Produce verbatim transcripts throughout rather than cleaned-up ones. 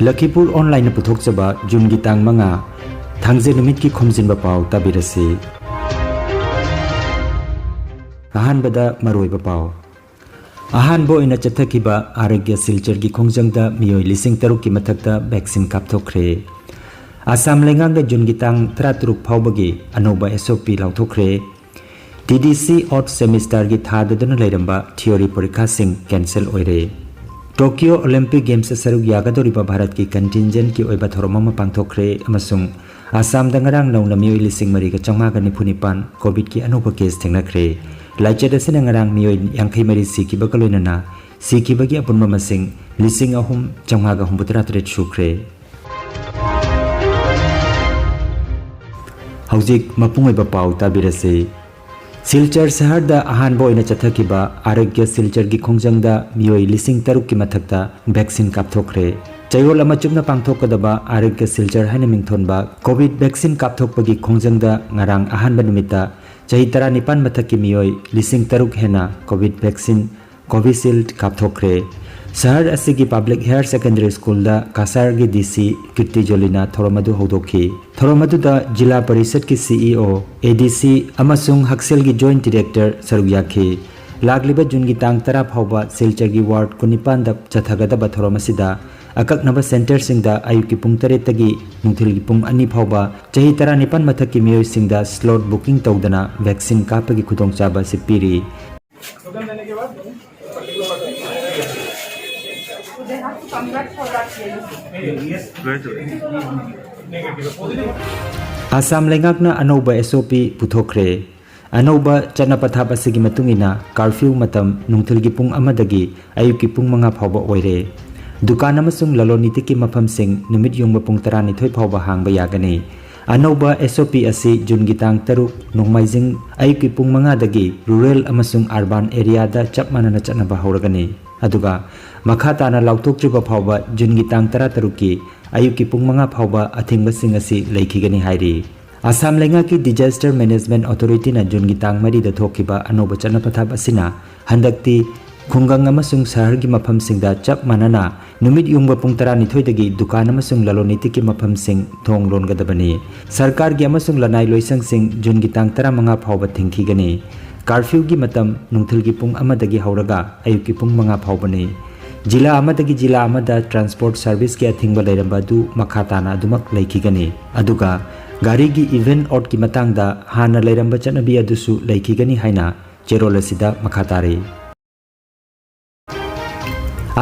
ꯂꯈꯤꯄꯨꯔ ꯑꯣꯟꯂꯥꯏꯟꯅ ꯄꯨꯊꯣꯛꯆꯕ ꯖꯨꯟꯒꯤ ꯇꯥꯡ ꯃꯉꯥ, ꯊꯥꯡꯖ ꯅꯨꯃꯤꯠꯀꯤ ꯈꯣꯝꯖꯤꯟꯕ ꯄꯥꯎ ꯇꯥꯕꯤꯔꯁꯤ꯫ ꯑꯍꯥꯟꯕꯗ ꯃꯔꯨꯑꯣꯏꯕ ꯄꯥꯎ꯫ ꯑꯍꯥꯟꯕ ꯑꯣꯏꯅ ꯆꯠꯊꯈꯤꯕ ꯑꯥꯔꯣꯒ꯭ꯌ ꯁꯤꯜꯆꯔꯒꯤ ꯈꯣꯡꯖꯪꯗ ꯃꯤꯑꯣꯏ ꯂꯤꯁꯤꯡ ꯇꯔꯨꯛꯀꯤ ꯃꯊꯛꯇ ꯚꯦꯛꯁꯤꯟ ꯀꯥꯞꯊꯣꯛꯈ꯭ꯔꯦ꯫ ꯑꯁꯥꯝ ꯂꯩꯉꯥꯛꯅ ꯖꯨꯟꯒꯤ ꯇꯥꯡ ꯇꯔꯥꯇꯔꯨꯛ ꯐꯥꯎꯕꯒꯤ ꯑꯅꯧꯕ ꯑꯦꯁ ꯑꯣ ꯄꯤ ꯂꯥꯎꯊꯣꯛꯈ꯭ꯔꯦ꯫ ꯇꯤ ꯗꯤ ꯁꯤ ꯑꯣꯠ ꯁꯦꯃꯤꯁꯇꯔꯒꯤ ꯊꯥꯗꯗꯨꯅ ꯂꯩꯔꯝꯕ ꯊꯤꯑꯣꯔꯤ ꯄꯔꯤꯈꯥꯁꯤꯡ ꯀꯦꯟꯁꯦꯜ ꯑꯣꯏꯔꯦ꯫ ꯇꯣꯀꯤꯌꯣ ꯑꯣꯂꯤꯝꯄꯤꯛ ꯒꯦꯝꯁꯇ ꯁꯔꯨꯛ ꯌꯥꯒꯗꯧꯔꯤꯕ ꯚꯥꯔꯠꯀꯤ ꯀꯟꯇꯤꯟꯖꯦꯟꯠꯀꯤ ꯑꯣꯏꯕ ꯊꯧꯔꯝ ꯑꯃ ꯄꯥꯡꯊꯣꯛꯈ꯭ꯔꯦ ꯑꯃꯁꯨꯡ ꯑꯁꯥꯝꯗ ꯉꯔꯥꯡ ꯅꯧꯅ ꯃꯤꯑꯣꯏ ꯂꯤꯁꯤꯡ ꯃꯔꯤꯒ ꯆꯥꯝꯃꯉꯥꯒ ꯅꯤꯐꯨ ꯅꯤꯄꯥꯟ ꯀꯣꯚꯤꯗꯀꯤ ꯑꯅꯧꯕ ꯀꯦꯁ ꯊꯦꯡꯅꯈ꯭ꯔꯦ꯫ ꯂꯥꯏꯆꯠ ꯑꯁꯤꯅ ꯉꯔꯥꯡ ꯃꯤꯑꯣꯏ ꯌꯥꯡꯈꯩ ꯃꯔꯤ ꯁꯤꯈꯤꯕꯒ ꯂꯣꯏꯅꯅ ꯁꯤꯈꯤꯕꯒꯤ ꯑꯄꯨꯟꯕ ꯃꯁꯤꯡ ꯂꯤꯁꯤꯡ ꯑꯍꯨꯝ ꯆꯥꯝꯃꯉꯥꯒ ꯍꯨꯝꯐꯨꯇꯔꯥ ꯇꯔꯦꯠ ꯁꯨꯈ꯭ꯔꯦ꯫ ꯍꯧꯖꯤꯛ ꯃꯄꯨꯡ ꯑꯣꯏꯕ ꯄꯥꯎ ꯇꯥꯕꯤꯔꯁꯤ꯫ ꯁꯤꯜꯆꯔ ꯁꯍꯔꯗ ꯑꯍꯥꯟꯕ ꯑꯣꯏꯅ ꯆꯠꯊꯈꯤꯕ ꯑꯥꯔꯣꯒ꯭ꯌ ꯁꯤꯜꯆꯔꯒꯤ ꯈꯣꯡꯖꯪꯗ ꯃꯤꯑꯣꯏ ꯂꯤꯁꯤꯡ ꯇꯔꯨꯛꯀꯤ ꯃꯊꯛꯇ ꯚꯦꯛꯁꯤꯟ ꯀꯥꯞꯊꯣꯛꯈ꯭ꯔꯦ꯫ ꯆꯌꯣꯜ ꯑꯃ ꯆꯨꯞꯅ ꯄꯥꯡꯊꯣꯛꯀꯗꯕ ꯑꯥꯔꯣꯒ꯭ꯌ ꯁꯤꯜꯆꯔ ꯍꯥꯏꯅ ꯃꯤꯡꯊꯣꯟꯕ ꯀꯣꯚꯤꯗ ꯚꯦꯛꯁꯤꯟ ꯀꯥꯞꯊꯣꯛꯄꯒꯤ ꯈꯣꯡꯖꯪꯗ ꯉꯔꯥꯡ ꯑꯍꯥꯟꯕ ꯅꯨꯃꯤꯠꯇ ꯆꯍꯤ ꯇꯔꯥꯅꯤꯄꯥꯟ ꯃꯊꯛꯀꯤ ꯃꯤꯑꯣꯏ ꯂꯤꯁꯤꯡ ꯇꯔꯨꯛ ꯍꯦꯟꯅ ꯀꯣꯚꯤꯗ ꯚꯦꯛꯁꯤꯟ ꯀꯣꯚꯤꯁꯤꯜꯗ ꯀꯥꯞꯊꯣꯛꯈ꯭ꯔꯦ꯫ ꯁꯍꯔ ꯑꯁꯤꯒꯤ ꯄꯕ꯭ꯂꯤꯛ ꯍꯥꯌꯔ ꯁꯦꯀꯦꯟꯗꯔꯤ ꯁ꯭ꯀꯨꯜꯗ ꯀꯁꯥꯔꯒꯤ ꯗꯤ ꯁꯤ ꯀꯤꯔꯇꯤ ꯖꯣꯂꯤꯅ ꯊꯧꯔꯝ ꯑꯗꯨ ꯍꯧꯗꯣꯛꯈꯤ꯫ ꯊꯧꯔꯝ ꯑꯗꯨꯗ ꯖꯤꯂꯥ ꯄꯔꯤꯁꯠꯀꯤ ꯁꯤ ꯏ ꯑꯣ, ꯑꯦ ꯗꯤ ꯁꯤ ꯑꯃꯁꯨꯡ ꯍꯛꯁꯦꯜꯒꯤ ꯖꯣꯏꯟꯠ ꯗꯤꯔꯦꯛꯇꯔ ꯁꯔꯨꯛ ꯌꯥꯈꯤ꯫ ꯂꯥꯛꯂꯤꯕ ꯖꯨꯟꯒꯤ ꯇꯥꯡ ꯇꯔꯥ ꯐꯥꯎꯕ ꯁꯤꯜꯆꯔꯒꯤ ꯋꯥꯔꯗ ꯀꯨꯟꯅꯤꯄꯥꯟꯗ ꯆꯠꯊꯒꯗꯕ ꯊꯧꯔꯝ ꯑꯁꯤꯗ ꯑꯀꯛꯅꯕ ꯁꯦꯟꯇꯔꯁꯤꯡꯗ ꯑꯌꯨꯛꯀꯤ ꯄꯨꯡ ꯇꯔꯦꯠꯇꯒꯤ ꯅꯨꯡꯊꯤꯜꯒꯤ ꯄꯨꯡ ꯑꯅꯤ ꯐꯥꯎꯕ ꯆꯍꯤ ꯇꯔꯥꯅꯤꯄꯥꯟ ꯃꯊꯛꯀꯤ ꯃꯤꯑꯣꯏꯁꯤꯡꯗ ꯁ꯭ꯂꯣꯠ ꯕꯨꯀꯤꯡ ꯇꯧꯗꯅ ꯚꯦꯛꯁꯤꯟ ꯀꯥꯞꯄꯒꯤ ꯈꯨꯗꯣꯡꯆꯥꯕ ꯑꯁꯤ ꯄꯤꯔꯤ꯫ ꯑꯁꯥꯝ ꯂꯩꯉꯥꯛꯅ ꯑꯅꯧꯕ ꯑꯦꯁ ꯑꯣ ꯄꯤ ꯄꯨꯊꯣꯛꯈ꯭ꯔꯦ꯫ ꯑꯅꯧꯕ ꯆꯠꯅ ꯄꯊꯥꯞ ꯑꯁꯤꯒꯤ ꯃꯇꯨꯡ ꯏꯟꯅ, ꯀꯥꯔꯐ꯭ꯌꯨ ꯃꯇꯝ ꯅꯨꯡꯊꯤꯜꯒꯤ ꯄꯨꯡ ꯑꯃꯗꯒꯤ ꯑꯌꯨꯛꯀꯤ ꯄꯨꯡ ꯃꯉꯥ ꯐꯥꯎꯕ ꯑꯣꯏꯔꯦ꯫ ꯗꯨꯀꯥꯟ ꯑꯃꯁꯨꯡ ꯂꯂꯣꯟ ꯏꯇꯤꯛꯀꯤ ꯃꯐꯝꯁꯤꯡ ꯅꯨꯃꯤꯠ ꯌꯨꯡꯕ ꯄꯨꯡ ꯇꯔꯥꯅꯤꯊꯣꯏ ꯐꯥꯎꯕ ꯍꯥꯡꯕ ꯌꯥꯒꯅꯤ꯫ ꯑꯅꯧꯕ ꯑꯦꯁ ꯑꯣ ꯄꯤ ꯑꯁꯤ ꯖꯨꯟꯒꯤ ꯇꯥꯡ ꯇꯔꯨꯛ, ꯅꯣꯡꯃꯥꯏꯖꯤꯡ, ꯑꯌꯨꯛꯀꯤ ꯄꯨꯡ ꯃꯉꯥꯗꯒꯤ ꯔꯨꯔꯦꯜ ꯑꯃꯁꯨꯡ ꯑꯔꯕꯥꯟ ꯑꯦꯔꯤꯌꯥꯗ ꯆꯞ ꯃꯥꯟꯅꯅ ꯆꯠꯅꯕ ꯍꯧꯔꯒꯅꯤ꯫ ꯑꯗꯨꯒ ꯃꯈꯥ ꯇꯥꯅ ꯂꯥꯎꯊꯣꯛꯇ꯭ꯔꯤꯕ ꯐꯥꯎꯕ ꯖꯨꯟꯒꯤ ꯇꯥꯡ ꯇꯔꯥꯇꯔꯨꯛꯀꯤ ꯑꯌꯨꯛꯀꯤ ꯄꯨꯡ ꯃꯉꯥ ꯐꯥꯎꯕ ꯑꯊꯤꯡꯕꯁꯤꯡ ꯑꯁꯤ ꯂꯩꯈꯤꯒꯅꯤ ꯍꯥꯏꯔꯤ꯫ ꯑꯁꯥꯝ ꯂꯩꯉꯥꯛꯀꯤ ꯗꯤꯖꯥꯁꯇꯔ ꯃꯦꯅꯦꯖꯃꯦꯟꯠ ꯑꯣꯊꯣꯔꯤꯇꯤꯅ ꯖꯨꯟꯒꯤ ꯇꯥꯡ ꯃꯔꯤꯗ ꯊꯣꯛꯈꯤꯕ ꯑꯅꯧꯕ ꯆꯠꯅ ꯄꯊꯥꯞ ꯑꯁꯤꯅ ꯍꯟꯗꯛꯇꯤ ꯈꯨꯡꯒꯪ ꯑꯃꯁꯨꯡ ꯁꯍꯔꯒꯤ ꯃꯐꯝꯁꯤꯡꯗ ꯆꯞ ꯃꯥꯟꯅꯅ ꯅꯨꯃꯤꯠ ꯌꯨꯡꯕ ꯄꯨꯡ ꯇꯔꯥꯅꯤꯊꯣꯏꯗꯒꯤ ꯗꯨꯀꯥꯟ ꯑꯃꯁꯨꯡ ꯂꯂꯣꯟ ꯏꯇꯤꯛꯀꯤ ꯃꯐꯝꯁꯤꯡ ꯊꯣꯡ ꯂꯣꯟꯒꯗꯕꯅꯤ꯫ ꯁꯔꯀꯥꯔꯒꯤ ꯑꯃꯁꯨꯡ ꯂꯅꯥꯏ ꯂꯣꯏꯁꯪꯁꯤꯡ ꯖꯨꯟꯒꯤ ꯇꯥꯡ ꯇꯔꯥꯃꯉꯥ ꯐꯥꯎꯕ ꯊꯤꯡꯈꯤꯒꯅꯤ꯫ ꯀꯥꯔꯐ꯭ꯌꯨꯒꯤ ꯃꯇꯝ ꯅꯨꯡꯊꯤꯜꯒꯤ ꯄꯨꯡ ꯑꯃꯗꯒꯤ ꯍꯧꯔꯒ ꯑꯌꯨꯛꯀꯤ ꯄꯨꯡ ꯃꯉꯥ ꯐꯥꯎꯕꯅꯤ꯫ ꯖꯤꯂꯥ ꯑꯃꯗꯒꯤ ꯖꯤꯂꯥ ꯑꯃꯗ ꯇ꯭ꯔꯥꯟꯁꯄꯣꯔꯠ ꯁꯔꯚꯤꯁꯀꯤ ꯑꯊꯤꯡꯕ ꯂꯩꯔꯝꯕ ꯑꯗꯨ ꯃꯈꯥ ꯇꯥꯅ ꯑꯗꯨꯃꯛ ꯂꯩꯈꯤꯒꯅꯤ꯫ ꯑꯗꯨꯒ ꯒꯥꯔꯤꯒꯤ ꯏꯚꯦꯟ ꯑꯣꯠꯀꯤ ꯃꯇꯥꯡꯗ ꯍꯥꯟꯅ ꯂꯩꯔꯝꯕ ꯆꯠꯅꯕꯤ ꯑꯗꯨꯁꯨ ꯂꯩꯈꯤꯒꯅꯤ ꯍꯥꯏꯅ ꯆꯦꯔꯣꯜ ꯑꯁꯤꯗ ꯃꯈꯥ ꯇꯥꯔꯤ꯫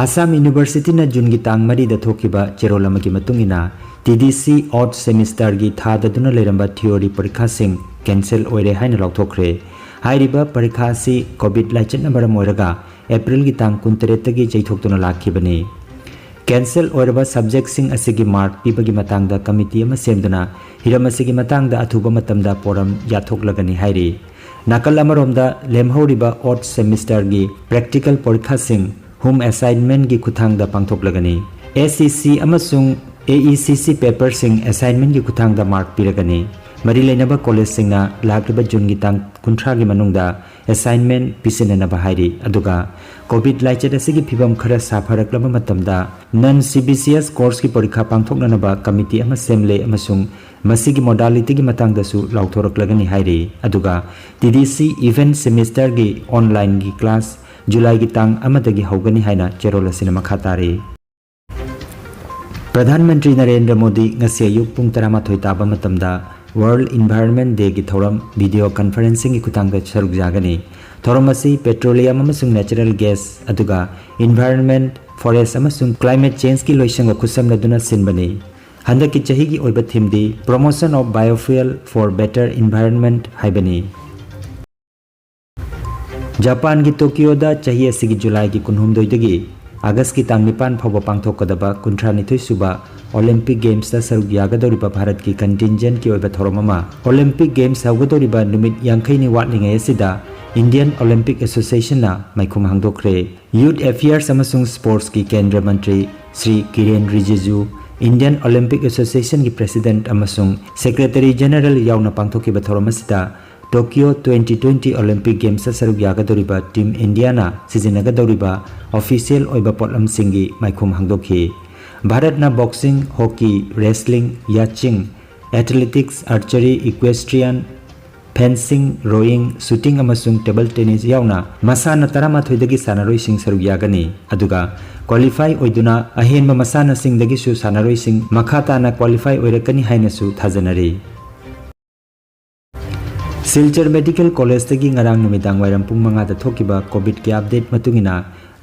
ꯑꯁꯥꯝ ꯌꯨꯅꯤꯚꯔꯁꯤꯇꯤꯅ ꯖꯨꯟꯒꯤ ꯇꯥꯡ ꯃꯔꯤꯗ ꯊꯣꯛꯈꯤꯕ ꯆꯦꯔꯣꯜ ꯑꯃꯒꯤ ꯃꯇꯨꯡ ꯏꯟꯅ, ꯇꯤ ꯗꯤ ꯁꯤ ꯑꯣꯠ ꯁꯦꯃꯤꯁꯇꯔꯒꯤ ꯊꯥꯗꯗꯨꯅ ꯂꯩꯔꯝꯕ ꯊꯤꯑꯣꯔꯤ ꯄꯔꯤꯈꯥꯁꯤꯡ ꯀꯦꯟꯁꯦꯜ ꯑꯣꯏꯔꯦ ꯍꯥꯏꯅ ꯂꯥꯎꯊꯣꯛꯈ꯭ꯔꯦ꯫ ꯍꯥꯏꯔꯤꯕ ꯄꯔꯤꯈꯥ ꯑꯁꯤ ꯀꯣꯚꯤꯗ ꯂꯥꯏꯆꯠꯅ ꯃꯔꯝ ꯑꯣꯏꯔꯒ ꯑꯦꯄ꯭ꯔꯤꯜꯒꯤ ꯇꯥꯡ ꯀꯨꯟꯇꯔꯦꯠꯇꯒꯤ ꯆꯩꯊꯣꯛꯇꯨꯅ ꯂꯥꯛꯈꯤꯕꯅꯤ꯫ ꯀꯦꯟꯁꯦꯜ ꯑꯣꯏꯔꯕ ꯁꯕꯖꯦꯛꯁꯤꯡ ꯑꯁꯤꯒꯤ ꯃꯥꯔꯛ ꯄꯤꯕꯒꯤ ꯃꯇꯥꯡꯗ ꯀꯃꯤꯇꯤ ꯑꯃ ꯁꯦꯝꯗꯨꯅ ꯍꯤꯔꯝ ꯑꯁꯤꯒꯤ ꯃꯇꯥꯡꯗ ꯑꯊꯨꯕ ꯃꯇꯝꯗ ꯄꯣꯔꯝ ꯌꯥꯊꯣꯛꯂꯒꯅꯤ ꯍꯥꯏꯔꯤ꯫ ꯅꯥꯀꯜ ꯑꯃꯔꯣꯝꯗ, ꯂꯦꯝꯍꯧꯔꯤꯕ ꯑꯣꯠ ꯁꯦꯃꯤꯁꯇꯔꯒꯤ ꯄ꯭ꯔꯦꯛꯇꯤꯀꯦꯜ ꯄꯔꯤꯈꯥꯁꯤꯡ ꯍꯣꯝ ꯑꯦꯁꯥꯏꯟꯃꯦꯟꯒꯤ ꯈꯨꯠꯊꯥꯡꯗ ꯄꯥꯡꯊꯣꯛꯂꯒꯅꯤ꯫ ꯑꯦꯁ ꯏ ꯁꯤ ꯑꯃꯁꯨꯡ ꯑꯦ ꯏ ꯁꯤ ꯁꯤ ꯄꯦꯄꯔꯁꯤꯡ ꯑꯦꯁꯥꯏꯟꯃꯦꯟꯒꯤ ꯈꯨꯠꯊꯥꯡꯗ ꯃꯥꯔꯛ ꯄꯤꯔꯒꯅꯤ꯫ ꯃꯔꯤ ꯂꯩꯅꯕ ꯀꯣꯂꯦꯖꯁꯤꯡꯅ ꯂꯥꯛꯂꯤꯕ ꯖꯨꯟꯒꯤ ꯇꯥꯡ ꯀꯨꯟꯊ꯭ꯔꯥꯒꯤ ꯃꯅꯨꯡꯗ ꯑꯦꯁꯥꯏꯟꯃꯦꯟ ꯄꯤꯁꯤꯟꯅꯅꯕ ꯍꯥꯏꯔꯤ꯫ ꯑꯗꯨꯒ ꯀꯣꯚꯤꯗ ꯂꯥꯏꯆꯠ ꯑꯁꯤꯒꯤ ꯐꯤꯕꯝ ꯈꯔ ꯁꯥꯐꯔꯛꯂꯕ ꯃꯇꯝꯗ ꯅꯟ ꯁꯤ ꯕꯤ ꯁꯤ ꯑꯦꯁ ꯀꯣꯔꯁꯀꯤ ꯄꯔꯤꯈꯥ ꯄꯥꯡꯊꯣꯛꯅꯅꯕ ꯀꯃꯤꯇꯤ ꯑꯃ ꯁꯦꯝꯂꯦ ꯑꯃꯁꯨꯡ ꯃꯁꯤꯒꯤ ꯃꯣꯗꯥꯂꯤꯇꯤꯒꯤ ꯃꯇꯥꯡꯗꯁꯨ ꯂꯥꯎꯊꯣꯔꯛꯂꯒꯅꯤ ꯍꯥꯏꯔꯤ꯫ ꯑꯗꯨꯒ ꯇꯤ ꯗꯤ ꯁꯤ ꯏꯚꯦꯟ ꯁꯦꯃꯤꯁꯇꯔꯒꯤ ꯑꯣꯟꯂꯥꯏꯟꯒꯤ ꯀ꯭ꯂꯥꯁ ꯖꯨꯂꯥꯏꯒꯤ ꯇꯥꯡ ꯑꯃꯗꯒꯤ ꯍꯧꯒꯅꯤ ꯍꯥꯏꯅ ꯆꯦꯔꯣꯜ ꯑꯁꯤꯅ ꯃꯈꯥ ꯇꯥꯔꯤ꯫ ꯄ꯭ꯔꯙꯥꯟ ꯃꯟꯇ꯭ꯔꯤ ꯅꯔꯦꯟꯗ꯭ꯔ ꯃꯣꯗꯤ ꯉꯁꯤ ꯑꯌꯨꯛ ꯄꯨꯡ ꯇꯔꯥꯃꯥꯊꯣꯏ ꯇꯥꯕ ꯃꯇꯝꯗ ꯋꯥꯔꯜꯗ ꯏꯟꯚꯥꯏꯔꯟꯃꯦꯟ ꯗꯦꯒꯤ ꯊꯧꯔꯝ ꯚꯤꯗꯤꯑꯣ ꯀꯟꯐꯔꯦꯟꯁꯤꯡꯒꯤ ꯈꯨꯠꯊꯥꯡꯗ ꯁꯔꯨꯛ ꯌꯥꯒꯅꯤ꯫ ꯊꯧꯔꯝ ꯑꯁꯤ ꯄꯦꯇ꯭ꯔꯣꯂꯤꯌꯝ ꯑꯃꯁꯨꯡ ꯅꯦꯆꯔꯦꯜ ꯒ꯭ꯌꯥꯁ, ꯑꯗꯨꯒ ꯏꯟꯚꯥꯏꯔꯟꯃꯦꯟ, ꯐꯣꯔꯦꯁ ꯑꯃꯁꯨꯡ ꯀ꯭ꯂꯥꯏꯃꯦꯠ ꯆꯦꯟꯖꯀꯤ ꯂꯣꯏꯁꯪꯒ ꯈꯨꯠꯁꯝꯅꯗꯨꯅ ꯁꯤꯟꯕꯅꯤ꯫ ꯍꯟꯗꯛꯀꯤ ꯆꯍꯤꯒꯤ ꯑꯣꯏꯕ ꯊꯤꯝꯗꯤ Promotion of Biofuel for Better Environment ꯍꯥꯏꯕꯅꯤ꯫ ꯖꯄꯥꯟꯒꯤ ꯇꯣꯀꯤꯌꯣꯗ ꯆꯍꯤ ꯑꯁꯤꯒꯤ ꯖꯨꯂꯥꯏꯒꯤ ꯀꯨꯟꯍꯨꯝꯗꯣꯏꯗꯒꯤ ꯑꯥꯒꯁꯀꯤ ꯇꯥꯡ ꯅꯤꯄꯥꯟ ꯐꯥꯎꯕ ꯄꯥꯡꯊꯣꯛꯀꯗꯕ ꯀꯨꯟꯊ꯭ꯔꯥꯅꯤꯊꯣꯏ ꯁꯨꯕ ꯑꯣꯂꯤꯝꯄꯤꯛ ꯒꯦꯝꯁꯇ ꯁꯔꯨꯛ ꯌꯥꯒꯗꯧꯔꯤꯕ ꯚꯥꯔꯠꯀꯤ ꯀꯟꯇꯤꯟꯖꯦꯟꯠꯀꯤ ꯑꯣꯏꯕ ꯊꯧꯔꯝ ꯑꯃ, ꯑꯣꯂꯤꯝꯄꯤꯛ ꯒꯦꯝꯁ ꯍꯧꯒꯗꯧꯔꯤꯕ ꯅꯨꯃꯤꯠ ꯌꯥꯡꯈꯩꯅꯤ ꯋꯥꯠꯂꯤꯉꯩ ꯑꯁꯤꯗ ꯏꯟꯗꯤꯌꯟ ꯑꯣꯂꯤꯝꯄꯤꯛ ꯑꯦꯁꯣꯁꯤꯌꯦꯁꯟꯅ ꯃꯥꯏꯈꯨꯝ ꯍꯥꯡꯗꯣꯛꯈ꯭ꯔꯦ꯫ ꯌꯨꯠ ꯑꯦꯐꯤꯌꯔꯁ ꯑꯃꯁꯨꯡ ꯁ꯭ꯄꯣꯔꯠꯁꯀꯤ ꯀꯦꯟꯗ꯭ꯔ ꯃꯟꯇ꯭ꯔꯤ ꯁ꯭ꯔꯤ ꯀꯤꯔꯦꯟ ꯔꯤꯖꯤꯖꯨ, ꯏꯟꯗꯤꯌꯟ ꯑꯣꯂꯤꯝꯄꯤꯛ ꯑꯦꯁꯣꯁꯤꯌꯦꯁꯟꯒꯤ ꯄ꯭ꯔꯦꯁꯤꯗꯦꯟꯠ ꯑꯃꯁꯨꯡ ꯁꯦꯀ꯭ꯔꯦꯇꯔꯤ ꯖꯦꯅꯔꯦꯜ ꯌꯥꯎꯅ ꯄꯥꯡꯊꯣꯛꯈꯤꯕ ꯊꯧꯔꯝ ꯑꯁꯤꯗ ꯇꯣꯀꯤꯌꯣ ꯇ꯭ꯋꯦꯟꯇꯤ ꯇ꯭ꯋꯦꯟꯇꯤ ꯑꯣꯂꯤꯝꯄꯤꯛ ꯒꯦꯝꯁꯇ ꯁꯔꯨꯛ ꯌꯥꯒꯗꯧꯔꯤꯕ ꯇꯤꯝ ꯏꯟꯗꯤꯌꯥꯅ ꯁꯤꯖꯤꯟꯅꯒꯗꯧꯔꯤꯕ ꯑꯣꯐꯤꯁꯤꯌꯦꯜ ꯑꯣꯏꯕ ꯄꯣꯠꯂꯝꯁꯤꯡꯒꯤ ꯃꯥꯏꯈꯨꯝ ꯍꯥꯡꯗꯣꯛꯈꯤ꯫ ꯚꯥꯔꯠꯅ boxing, hockey, wrestling, yachting, athletics, archery, equestrian, fencing, rowing, shooting ꯑꯃꯁꯨꯡ ꯇꯦꯕꯜ ꯇꯦꯅꯤꯁ ꯌꯥꯎꯅ ꯃꯁꯥꯟꯅ ꯇꯔꯥꯃꯥꯊꯣꯏꯗꯒꯤ ꯁꯥꯟꯅꯔꯣꯏꯁꯤꯡ ꯁꯔꯨꯛ ꯌꯥꯒꯅꯤ꯫ ꯑꯗꯨꯒ ꯀ꯭ꯋꯥꯂꯤꯐꯥꯏ ꯑꯣꯏꯗꯨꯅ ꯑꯍꯦꯟꯕ ꯃꯁꯥꯟꯅꯁꯤꯡꯗꯒꯤꯁꯨ ꯁꯥꯟꯅꯔꯣꯏꯁꯤꯡ ꯃꯈꯥ ꯇꯥꯅ ꯀ꯭ꯋꯥꯂꯤꯐꯥꯏ ꯑꯣꯏꯔꯛꯀꯅꯤ ꯍꯥꯏꯅꯁꯨ ꯊꯥꯖꯅꯔꯤ꯫ ꯁꯤꯜꯆꯔ ꯃꯦꯗꯤꯀꯦꯜ ꯀꯣꯂꯦꯖꯇꯒꯤ ꯉꯔꯥꯡ ꯅꯨꯃꯤꯗꯥꯡ ꯋꯥꯏꯔꯝ ꯄꯨꯡ ꯃꯉꯥꯗ ꯊꯣꯛꯈꯤꯕ ꯀꯣꯚꯤꯗꯀꯤ ꯑꯞꯗꯦꯠ ꯃꯇꯨꯡ ꯏꯟꯅ,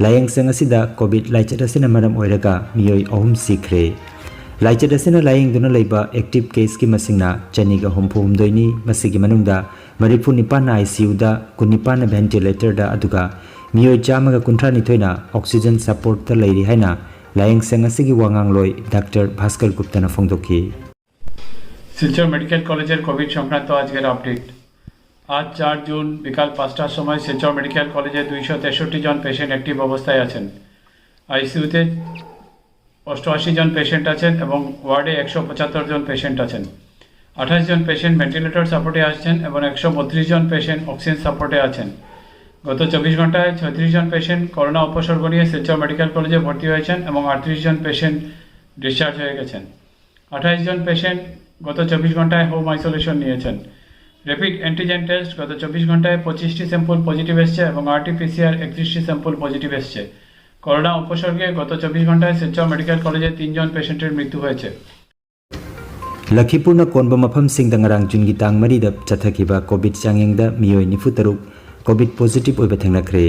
ꯂꯥꯌꯦꯡꯁꯪ ꯑꯁꯤꯗ ꯀꯣꯚꯤꯗ ꯂꯥꯏꯆꯠ ꯑꯁꯤꯅ ꯃꯔꯝ ꯑꯣꯏꯔꯒ ꯃꯤꯑꯣꯏ ꯑꯍꯨꯝ ꯁꯤꯈ꯭ꯔꯦ꯫ ꯂꯥꯏꯆꯠ ꯑꯁꯤꯅ ꯂꯥꯌꯦꯡꯗꯨꯅ ꯂꯩꯕ ꯑꯦꯛꯇꯤꯚ ꯀꯦꯁꯀꯤ ꯃꯁꯤꯡꯅ ꯆꯅꯤꯒ ꯍꯨꯝꯐꯨ ꯍꯨꯝꯗꯣꯏꯅꯤ꯫ ꯃꯁꯤꯒꯤ ꯃꯅꯨꯡꯗ ꯃꯔꯤꯐꯨ ꯅꯤꯄꯥꯟꯅ ꯑꯥꯏ ꯁꯤ ꯌꯨꯗ, ꯀꯨꯟꯅꯤꯄꯥꯟꯅ ꯚꯦꯟꯇꯤꯂꯦꯇꯔꯗ, ꯑꯗꯨꯒ ꯃꯤꯑꯣꯏ ꯆꯥꯝꯃꯒ ꯀꯨꯟꯊ꯭ꯔꯥ ꯅꯤꯊꯣꯏꯅ ꯑꯣꯛꯁꯤꯖꯟ ꯁꯄꯣꯔꯠꯇ ꯂꯩꯔꯤ ꯍꯥꯏꯅ ꯂꯥꯌꯦꯡꯁꯪ ꯑꯁꯤꯒꯤ ꯋꯥꯉꯥꯡꯂꯣꯏ ꯗꯥꯛꯇꯔ ꯚꯥꯁꯀꯔ ꯒꯨꯞꯇꯅ ꯐꯣꯡꯗꯣꯛꯈꯤ꯫ শিলচর মেডিকেল কলেজের কোভিড সংক্রান্ত আজকের আপডেট। আজ চার জুন বিকাল পাঁচটার সময় শিলচর মেডিকেল কলেজে দুইশো তেষট্টি জন পেশেন্ট অ্যাক্টিভ অবস্থায় আছেন। আইসিইউতে অষ্টআশি জন পেশেন্ট আছেন এবং ওয়ার্ডে একশো পঁচাত্তর জন পেশেন্ট আছেন। আঠাশ জন পেশেন্ট ভেন্টিলেটর সাপোর্টে আছেন এবং একশো বত্রিশ জন পেশেন্ট অক্সিজেন সাপোর্টে আছেন। গত চব্বিশ ঘন্টায় ছত্রিশ জন পেশেন্ট করোনা উপসর্গ নিয়ে শিলচর মেডিকেল কলেজে ভর্তি হয়েছেন এবং আটত্রিশ জন পেশেন্ট ডিসচার্জ হয়ে গেছেন। আঠাশ জন পেশেন্ট গত চব্বিশ ঘন্টায় হোম আইসোলেশন নিয়েছেন। র্যাপিড অ্যান্টিজেন টেস্ট গত চব্বিশ ঘন্টায় পঁচিশটি স্যাম্পল পজিটিভ এসছে এবং আরটিপিসিআর একত্রিশটি স্যাম্পল পজিটিভ এসছে। করোনা উপসর্গে গত চব্বিশ ঘন্টায় শিলচর মেডিকেল কলেজে তিনজন পেশেন্টের মৃত্যু হয়েছে। ꯂꯈꯤꯄꯨꯔꯅ ꯀꯣꯟꯕ ꯃꯐꯝꯁꯤꯡꯗ ꯉꯔꯥꯡ ꯖꯨꯟꯒꯤ ꯇꯥꯡ ꯃꯔꯤꯗ ꯆꯠꯊꯈꯤꯕ ꯀꯣꯚꯤꯗ ꯆꯥꯡꯌꯦꯡꯗ ꯃꯤꯑꯣꯏ ꯅꯤꯐꯨ ꯇꯔꯨꯛ ꯀꯣꯚꯤꯗ ꯄꯣꯖꯤꯇꯤꯚ ꯑꯣꯏꯕ ꯊꯦꯡꯅꯈ꯭ꯔꯦ꯫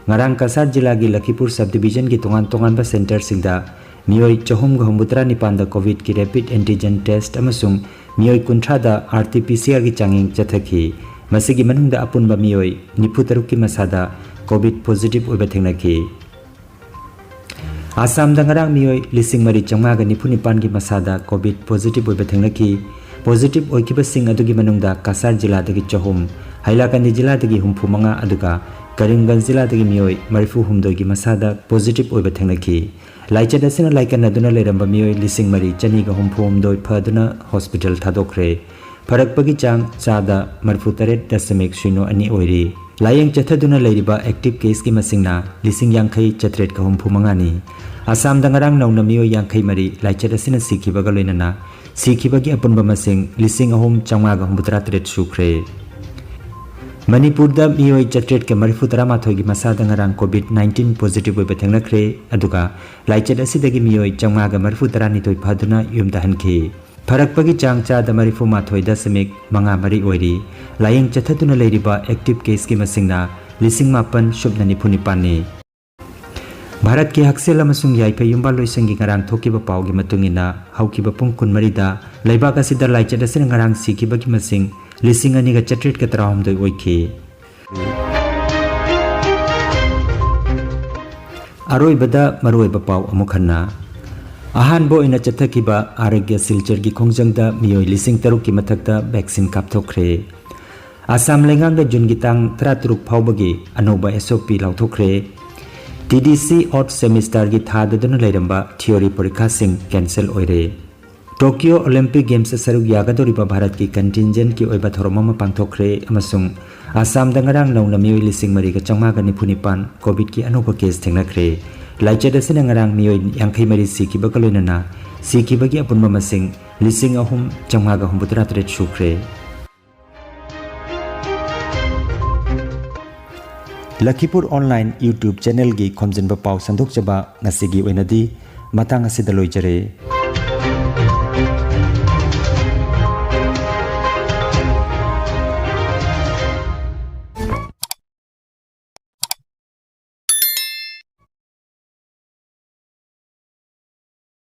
ꯉꯔꯥꯡ ꯀꯁꯥꯔ ꯖꯤꯂꯥꯒꯤ ꯂꯈꯤꯄꯨꯔ ꯁꯕ ꯗꯤꯚꯤꯖꯟꯒꯤ ꯇꯣꯉꯥꯟ ꯇꯣꯉꯥꯟꯕ ꯁꯦꯟꯇꯔꯁꯤꯡꯗ ꯃꯤꯑꯣꯏ ꯆꯍꯨꯝꯒ ꯍꯨꯝꯐꯨꯇꯔꯥ ꯅꯤꯄꯥꯟꯗ ꯀꯣꯚꯤꯗꯀꯤ ꯔꯦꯄꯤꯗ ꯑꯦꯟꯇꯤꯖꯦꯟ ꯇꯦꯁ꯭ꯠ ꯑꯃꯁꯨꯡ ꯃꯤꯑꯣꯏ ꯀꯨꯟꯊ꯭ꯔꯥꯗ ꯑꯥꯔ ꯇꯤ ꯄꯤ ꯁꯤ ꯑꯥꯔꯒꯤ ꯆꯥꯡꯌꯦꯡ ꯆꯠꯊꯈꯤ꯫ ꯃꯁꯤꯒꯤ ꯃꯅꯨꯡꯗ ꯑꯄꯨꯟꯕ ꯃꯤꯑꯣꯏ ꯅꯤꯐꯨ ꯇꯔꯨꯛꯀꯤ ꯃꯁꯥꯗ ꯀꯣꯚꯤꯗ ꯄꯣꯖꯤꯇꯤꯚ ꯑꯣꯏꯕ ꯊꯦꯡꯅꯈꯤ꯫ ꯑꯁꯥꯝꯗ ꯉꯔꯥꯡ ꯃꯤꯑꯣꯏ ꯂꯤꯁꯤꯡ ꯃꯔꯤ ꯆꯥꯝꯃꯉꯥꯒ ꯅꯤꯐꯨ ꯅꯤꯄꯥꯟꯒꯤ ꯃꯁꯥꯗ ꯀꯣꯚꯤꯗ ꯄꯣꯖꯤꯇꯤꯚ ꯑꯣꯏꯕ ꯊꯦꯡꯅꯈꯤ꯫ ꯄꯣꯖꯤꯇꯤꯚ ꯑꯣꯏꯈꯤꯕꯁꯤꯡ ꯑꯗꯨꯒꯤ ꯃꯅꯨꯡꯗ ꯀꯁꯥꯔ ꯖꯤꯂꯥꯗꯒꯤ ꯆꯍꯨꯝ, ꯍꯥꯏꯂꯥꯀꯟꯗꯤ ꯖꯤꯂꯥꯗꯒꯤ ꯍꯨꯝꯐꯨ ꯃꯉꯥ, ꯑꯗꯨꯒ ꯀꯔꯤꯝꯒꯟꯖ ꯖꯤꯂꯥꯗꯒꯤ ꯃꯤꯑꯣꯏ ꯃꯔꯤꯐꯨ ꯍꯨꯝꯗꯣꯏꯒꯤ ꯃꯁꯥꯗ ꯄꯣꯖꯤꯇꯤꯚ ꯑꯣꯏꯕ ꯊꯦꯡꯅꯈꯤ꯫ ꯂꯥꯏꯆꯠ ꯑꯁꯤꯅ ꯂꯥꯏꯀꯠꯅꯗꯨꯅ ꯂꯩꯔꯝꯕ ꯃꯤꯑꯣꯏ ꯂꯤꯁꯤꯡ ꯃꯔꯤ ꯆꯅꯤꯒ ꯍꯨꯝꯐꯨ ꯍꯨꯝꯗꯣꯏ ꯐꯗꯨꯅ ꯍꯣꯁꯄꯤꯇꯥꯜ ꯊꯥꯗꯣꯛꯈ꯭ꯔꯦ꯫ ꯐꯔꯛꯄꯒꯤ ꯆꯥꯡ ꯆꯥꯗ ꯃꯔꯤꯐꯨ ꯇꯔꯦꯠ ꯗꯁꯃꯤꯛ ꯁꯤꯅꯣ ꯑꯅꯤ ꯑꯣꯏꯔꯤ꯫ ꯂꯥꯌꯦꯡ ꯆꯠꯊꯗꯨꯅ ꯂꯩꯔꯤꯕ active caseꯀꯤ ꯃꯁꯤꯡꯅ ꯂꯤꯁꯤꯡ ꯌꯥꯡꯈꯩ ꯆꯥꯇ꯭ꯔꯦꯠꯀ ꯍꯨꯝꯐꯨ ꯃꯉꯥꯅꯤ꯫ ꯑꯁꯥꯝꯗ ꯉꯔꯥꯡ ꯅꯧꯅ ꯃꯤꯑꯣꯏ ꯌꯥꯡꯈꯩ ꯃꯔꯤ ꯂꯥꯏꯆꯠ ꯑꯁꯤꯅ ꯁꯤꯈꯤꯕꯒ ꯂꯣꯏꯅꯅ ꯁꯤꯈꯤꯕꯒꯤ ꯑꯄꯨꯟꯕ ꯃꯁꯤꯡ ꯂꯤꯁꯤꯡ ꯑꯍꯨꯝ ꯆꯥꯝꯃꯉꯥꯒ ꯍꯨꯝꯐꯨꯇꯔꯥ ꯇꯔꯦꯠ ꯁꯨꯈ꯭ꯔꯦ꯫ ꯃꯅꯤꯄꯨꯔꯗ ꯃꯤꯑꯣꯏ ꯆꯥꯇ꯭ꯔꯦꯠꯀ ꯃꯔꯤꯐꯨ ꯇꯔꯥꯃꯥꯊꯣꯏꯒꯤ ꯃꯁꯥꯗ ꯉꯔꯥꯡ COVID nineteen positive ꯑꯣꯏꯕ ꯊꯦꯡꯅꯈ꯭ꯔꯦ꯫ ꯑꯗꯨꯒ ꯂꯥꯏꯆꯠ ꯑꯁꯤꯗꯒꯤ ꯃꯤꯑꯣꯏ ꯆꯥꯝꯃꯉꯥꯒ ꯃꯔꯤꯐꯨ ꯇꯔꯥꯅꯤꯊꯣꯏ ꯐꯗꯨꯅ ꯌꯨꯝꯗ ꯍꯟꯈꯤ꯫ ꯐꯔꯛꯄꯒꯤ ꯆꯥꯡ ꯆꯥꯗ ꯃꯔꯤꯐꯨ ꯃꯥꯊꯣꯏ ꯗꯁꯃꯤꯛ ꯃꯉꯥ ꯃꯔꯤ ꯑꯣꯏꯔꯤ꯫ ꯂꯥꯌꯦꯡ ꯆꯠꯊꯗꯨꯅ ꯂꯩꯔꯤꯕ active caseꯀꯤ ꯃꯁꯤꯡꯅ ꯂꯤꯁꯤꯡ ꯃꯥꯄꯟ ꯁꯨꯞꯅ ꯅꯤꯐꯨ ꯅꯤꯄꯥꯟꯅꯤ꯫ ꯚꯥꯔꯠꯀꯤ ꯍꯛꯁꯦꯜ ꯑꯃꯁꯨꯡ ꯌꯥꯏꯐ ꯌꯨꯝꯕꯥꯜꯂꯣꯏꯁꯪꯒꯤ ꯉꯔꯥꯡ ꯊꯣꯛꯈꯤꯕ ꯄꯥꯎꯒꯤ ꯃꯇꯨꯡ ꯏꯟꯅ, ꯍꯧꯈꯤꯕ ꯄꯨꯡ ꯀꯨꯟꯃꯔꯤꯗ ꯂꯩꯕꯥꯛ ꯑꯁꯤꯗ ꯂꯥꯏꯆꯠ ꯑꯁꯤꯅ ꯉꯔꯥꯡ ꯁꯤꯈꯤꯕꯒꯤ ꯃꯁꯤꯡ ꯂꯤꯁꯤꯡ ꯑꯅꯤꯒ ꯆꯥꯇ꯭ꯔꯦꯠꯀ ꯇꯔꯥꯍꯨꯝꯗꯣꯏ ꯑꯣꯏꯈꯤ꯫ ꯑꯔꯣꯏꯕꯗ ꯃꯔꯨꯑꯣꯏꯕ ꯄꯥꯎ ꯑꯃꯨꯛ ꯍꯟꯅ꯫ ꯑꯍꯥꯟꯕ ꯑꯣꯏꯅ ꯆꯠꯊꯈꯤꯕ ꯑꯥꯔꯣꯒ꯭ꯌ ꯁꯤꯜꯆꯔꯒꯤ ꯈꯣꯡꯖꯪꯗ ꯃꯤꯑꯣꯏ ꯂꯤꯁꯤꯡ ꯇꯔꯨꯛꯀꯤ ꯃꯊꯛꯇ vaccine ꯀꯥꯞꯊꯣꯛꯈ꯭ꯔꯦ꯫ ꯑꯁꯥꯝ ꯂꯩꯉꯥꯛꯅ ꯖꯨꯟꯒꯤ ꯇꯥꯡ ꯇꯔꯥꯇꯔꯨꯛ ꯐꯥꯎꯕꯒꯤ ꯑꯅꯧꯕ S O P ꯂꯥꯎꯊꯣꯛꯈ꯭ꯔꯦ꯫ T D C fourth semesterꯒꯤ ꯊꯥꯗꯗꯨꯅ ꯂꯩꯔꯝꯕ theory ꯄꯔꯤꯈꯥꯁꯤꯡ cancel ꯑꯣꯏꯔꯦ꯫ Tokyo Olympic Gamesꯇ ꯁꯔꯨꯛ ꯌꯥꯒꯗꯧꯔꯤꯕ ꯚꯥꯔꯠꯀꯤ contingentꯀꯤ ꯑꯣꯏꯕ ꯊꯧꯔꯝ ꯑꯃ ꯄꯥꯡꯊꯣꯛꯈ꯭ꯔꯦ ꯑꯃꯁꯨꯡ ꯑꯁꯥꯝꯗ ꯉꯔꯥꯡ ꯅꯧꯅ ꯃꯤꯑꯣꯏ ꯂꯤꯁꯤꯡ ꯃꯔꯤꯒ ꯆꯥꯝꯃꯉꯥꯒ ꯅꯤꯐꯨ ꯅꯤꯄꯥꯟ COVIDꯀꯤ ꯑꯅꯧꯕ case ꯊꯦꯡꯅꯈ꯭ꯔꯦ꯫ ꯂꯥꯏꯆꯠ ꯑꯁꯤꯅ ꯉꯔꯥꯡ ꯃꯤꯑꯣꯏ ꯌꯥꯡꯈꯩ ꯃꯔꯤ ꯁꯤꯈꯤꯕꯒ ꯂꯣꯏꯅꯅ ꯁꯤꯈꯤꯕꯒꯤ ꯑꯄꯨꯟꯕ ꯃꯁꯤꯡ ꯂꯤꯁꯤꯡ ꯑꯍꯨꯝ ꯆꯥꯝꯃꯉꯥꯒ ꯍꯨꯝꯐꯨꯇꯔꯥ ꯇꯔꯦꯠ ꯁꯨꯈ꯭ꯔꯦ꯫ ꯂꯈꯤꯄꯨꯔ online YouTube channelꯒꯤ ꯈꯣꯝꯖꯤꯟꯕ ꯄꯥꯎ ꯁꯟꯗꯣꯛꯆꯕ ꯉꯁꯤꯒꯤ ꯑꯣꯏꯅꯗꯤ ꯃꯇꯥꯡ ꯑꯁꯤꯗ ꯂꯣꯏꯖꯔꯦ꯫